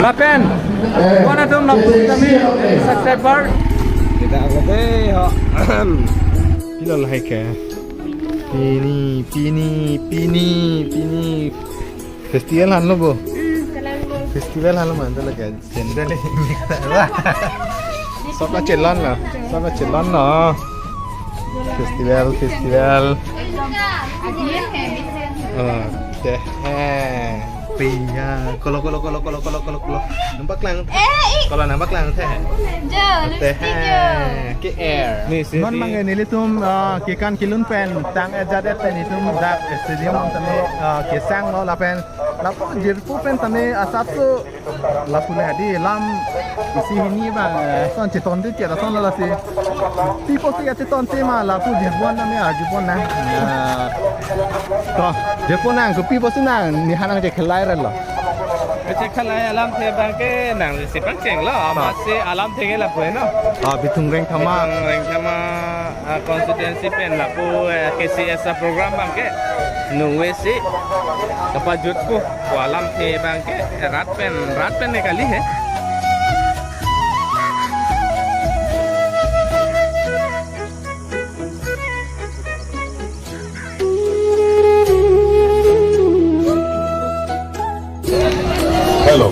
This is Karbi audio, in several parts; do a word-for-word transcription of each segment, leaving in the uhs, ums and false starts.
Lapen, kona atum nang kami subscriber. Kita agate ho. Pilo lahai ke. Pini, pini, pini, pini. Festival han lo bo. Hmm, kalang lo. Festival han lo man to lagi. Sandal ini. Sapa chelon lo. Sapa chelon lo. Festival, festival. Oh, deh. Eh, piya. Kolo, kolo, kolo. Nampak lang. Eh, i. Kolo nampak lang teh. Jo, Teh. Lipstick jo. K R. Non mangge nelitum, ah, kekan kelun pen tang ajat pen itum dak stadium tame, ah, kesang lo lapen lapu jirpo pen tame asapso lapu le hadi lam isi hini bang, eh, son cheton te chera son lasi. Pi pusi ya cheton te ma lapu jirpo nang ya jirpo nang. Ah, to, jirpo nang, kopi pusi nang, ne hanang je khelai ran lo. Kachekhalai alamthe abang ke nang si pangcheng lo, amatsi alamthe ke lapu heno. Ah, Bithung Rengthama. Bithung Rengthama, ah, constituency pen lapu, eh, K C S a program abang ke nungve si kapajutpo, ko alamthe abang ke rat pen, rat pen ne kali he. Hello.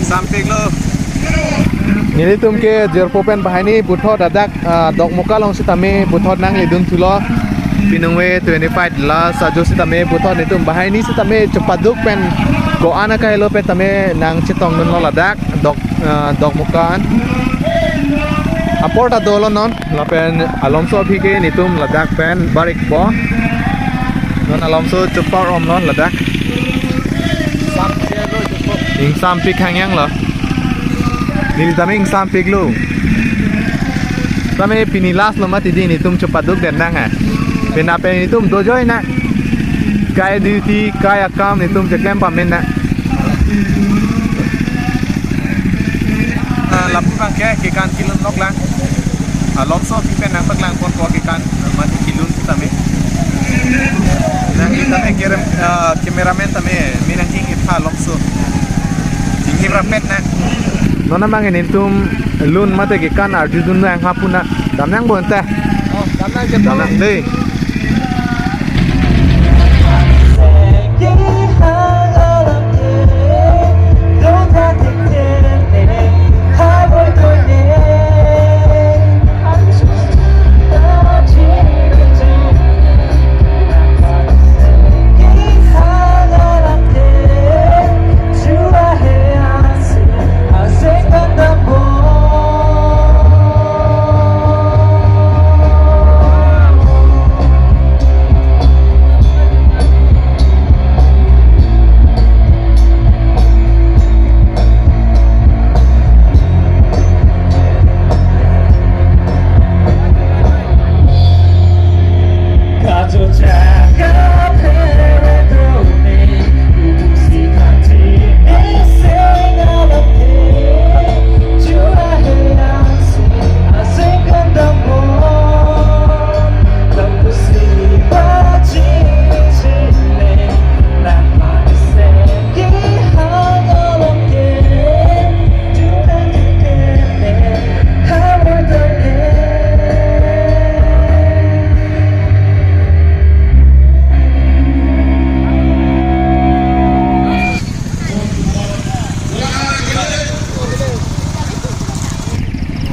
Sampik lo. Nelitum ke jirpo pen banghini puthot ladak, ah, Dokmoka along sitame puthot nangledun thulo. Pinungve twenty-five last ajo sitame puthot netum banghini sitame chepaduk pen ko-an akahelo pen tame nangchetongdunlo ladak Dok, ah, Dokmoka an. Apor ta dolo non. Lapen alomso aphi ke netum ladak pen barikpo. Non alomso chepar om non ladak. Ingsampik hangyang lo. Neli tame ingsampik lo. Tame pini last lo mati di netum chepaduk den nang ha. Pina pen netum dojoi na. Kai duty, kai akam netum cheklem pamen na. Ah, lapu abang ke kekan kelun nok lang. Alomso aphi pen nangpaklang ponpo kekan, mati kelun sitame. Nang sitame kerem, ah, cameraman tame, mi nang ing ipha alomso. Ing ipra pet na. Non abang netum lun mate kekan arjudun nang hapuna. Damnang bonta. Oh, damnang je. Damnang dei.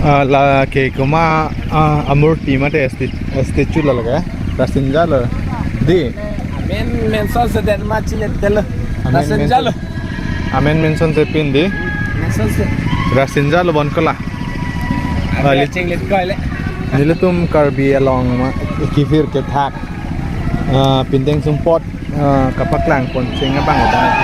Ah, lake komat, ah, amurti mate sti-, statue lo lake. Rasinja lo. Di. Amen menson se den ma chilet delo. Amen Rasinja lo. Menson. Amen menson se pin di. Menson se. Rasinja lo bon kola. Amen. Ah, li- chinglet ko le. Nelitum Karbi Anglong ma kevir kethak. Ah, pindeng sumpot. Ah, kapaklang pon cheng abang abang.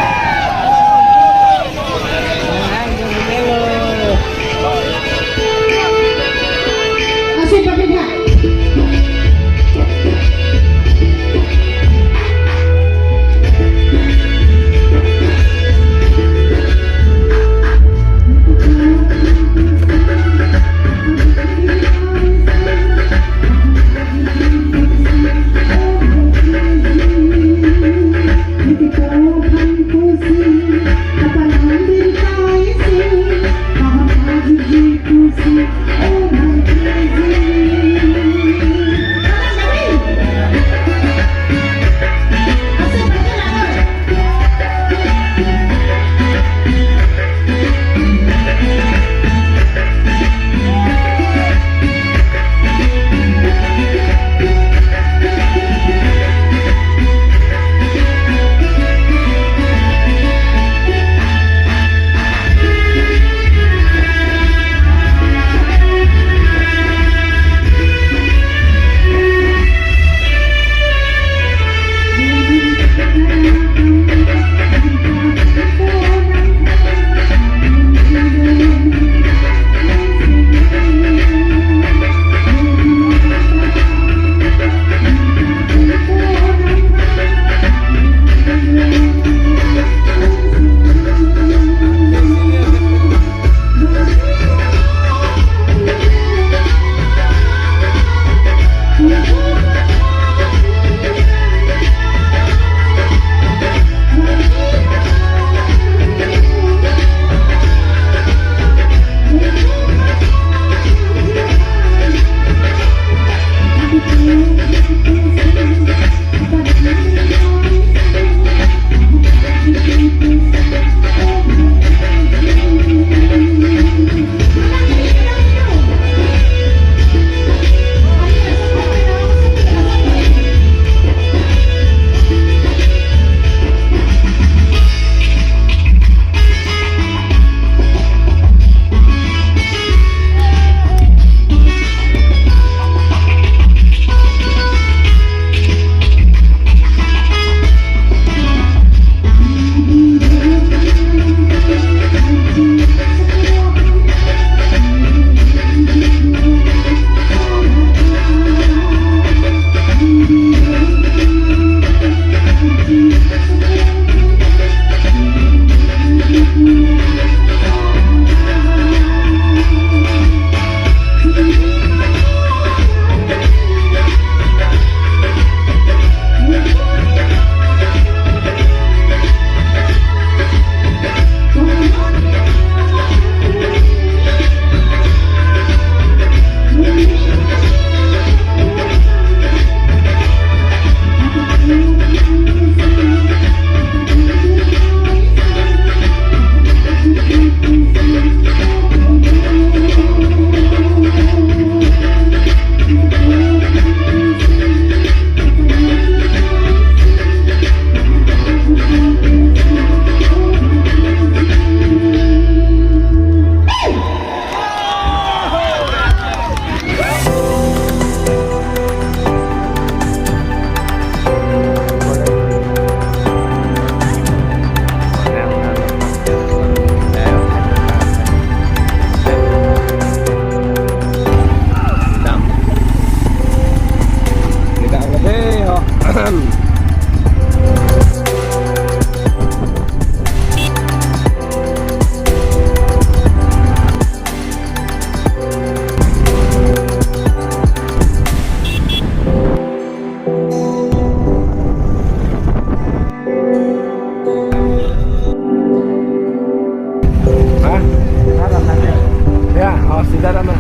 Daram